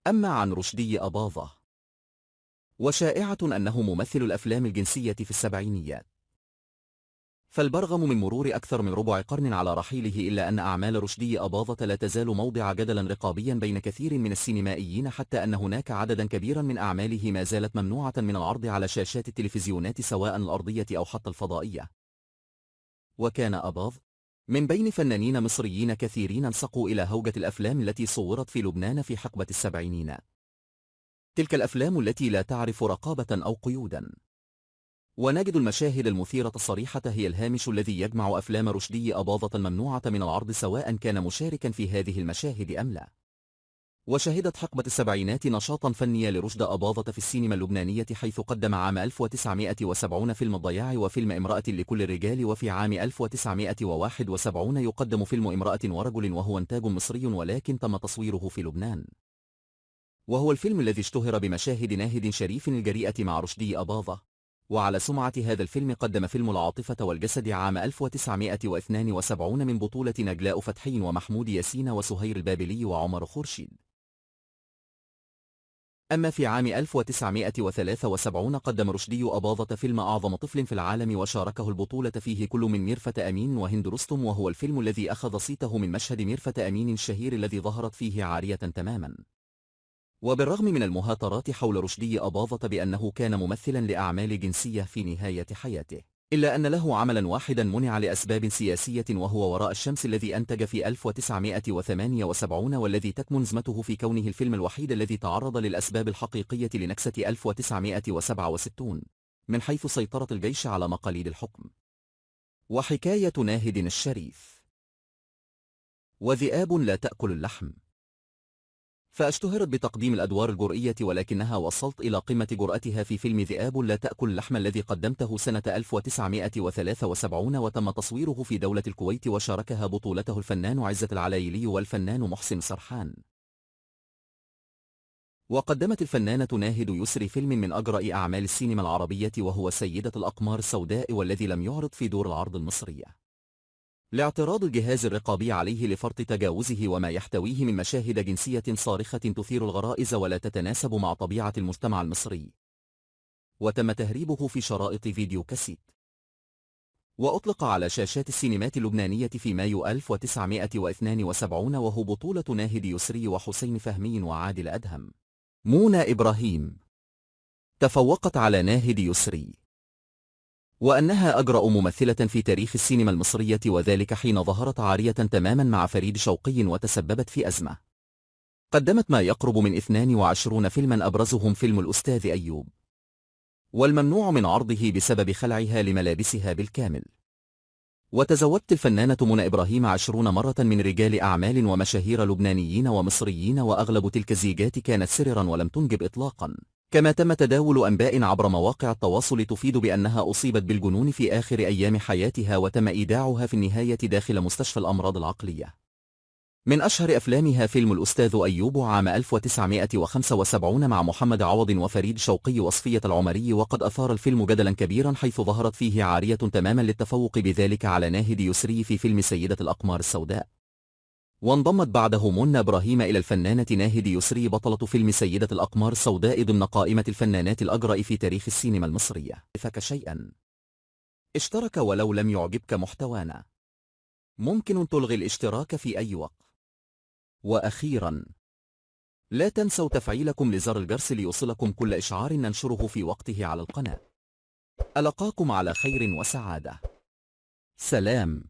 أما عن رشدي أباظة، وشائعة أنه ممثل الأفلام الجنسية في السبعينيات، فالبرغم من مرور أكثر من ربع قرن على رحيله إلا أن أعمال رشدي أباظة لا تزال موضع جدل رقابيا بين كثير من السينمائيين، حتى أن هناك عددا كبيرا من أعماله ما زالت ممنوعة من العرض على شاشات التلفزيونات سواء الأرضية أو حتى الفضائية. وكان أباظ من بين فنانين مصريين كثيرين انسقوا إلى هوجة الأفلام التي صورت في لبنان في حقبة السبعينين، تلك الأفلام التي لا تعرف رقابة أو قيودا. ونجد المشاهد المثيرة الصريحة هي الهامش الذي يجمع أفلام رشدي أباظة الممنوعة من العرض سواء كان مشاركا في هذه المشاهد أم لا. وشهدت حقبة السبعينات نشاطا فنيا لرشد أباظة في السينما اللبنانية، حيث قدم عام 1970 فيلم الضياع وفيلم امرأة لكل الرجال، وفي عام 1971 يقدم فيلم امرأة ورجل، وهو إنتاج مصري ولكن تم تصويره في لبنان، وهو الفيلم الذي اشتهر بمشاهد ناهد شريف الجريئة مع رشدي أباظة. وعلى سمعة هذا الفيلم قدم فيلم العاطفة والجسد عام 1972 من بطولة نجلاء فتحي ومحمود ياسين وسهير البابلي وعمر خورشيد. أما في عام 1973 قدم رشدي أباظة فيلم أعظم طفل في العالم، وشاركه البطولة فيه كل من ميرفت أمين وهند رستم، وهو الفيلم الذي أخذ صيته من مشهد ميرفت أمين الشهير الذي ظهرت فيه عارية تماما. وبالرغم من المهاترات حول رشدي أباظة بأنه كان ممثلا لأعمال جنسية في نهاية حياته، إلا أن له عملا واحدا منع لأسباب سياسية، وهو وراء الشمس الذي أنتج في 1978، والذي تكمن زمته في كونه الفيلم الوحيد الذي تعرض للأسباب الحقيقية لنكسة 1967 من حيث سيطرة الجيش على مقاليد الحكم. وحكاية ناهد الشريف. وذئاب لا تأكل اللحم. فاشتهرت بتقديم الأدوار الجرئية، ولكنها وصلت إلى قمة جرأتها في فيلم ذئاب لا تأكل اللحم الذي قدمته سنة 1973، وتم تصويره في دولة الكويت، وشاركها بطولته الفنان عزة العلايلي والفنان محسن سرحان. وقدمت الفنانة ناهد يسري فيلم من أجرأ أعمال السينما العربية، وهو سيدة الأقمار السوداء، والذي لم يعرض في دور العرض المصرية لاعتراض الجهاز الرقابي عليه لفرط تجاوزه وما يحتويه من مشاهد جنسية صارخة تثير الغرائز ولا تتناسب مع طبيعة المجتمع المصري. وتم تهريبه في شرائط فيديو كاسيت، وأطلق على شاشات السينمات اللبنانية في مايو 1972، وهو بطولة ناهد يسري وحسين فهمي وعادل أدهم. منى إبراهيم تفوقت على ناهد يسري، وأنها أجرأ ممثلة في تاريخ السينما المصرية، وذلك حين ظهرت عارية تماما مع فريد شوقي وتسببت في أزمة. قدمت ما يقرب من 22 فيلما، أبرزهم فيلم الأستاذ أيوب، والممنوع من عرضه بسبب خلعها لملابسها بالكامل. وتزوجت الفنانة منى إبراهيم 20 مرة من رجال أعمال ومشاهير لبنانيين ومصريين، وأغلب تلك الزيجات كانت سررا ولم تنجب إطلاقا. كما تم تداول أنباء عبر مواقع التواصل تفيد بأنها أصيبت بالجنون في آخر أيام حياتها، وتم إيداعها في النهاية داخل مستشفى الأمراض العقلية. من أشهر أفلامها فيلم الأستاذ أيوب عام 1975 مع محمد عوض وفريد شوقي وصفية العمري، وقد أثار الفيلم جدلا كبيرا حيث ظهرت فيه عارية تماما للتفوق بذلك على ناهد يسري في فيلم سيدة الأقمار السوداء. وانضمت بعده منى إبراهيم إلى الفنانة ناهد يسري بطلة فيلم سيدة الأقمار السوداء ضمن قائمة الفنانات الأجرأ في تاريخ السينما المصرية. فك شيئا اشترك ولو لم يعجبك محتوانا، ممكن تلغي الاشتراك في أي وقت. وأخيرا لا تنسوا تفعيلكم لزر الجرس ليوصلكم كل إشعار ننشره في وقته على القناة. ألقاكم على خير وسعادة. سلام.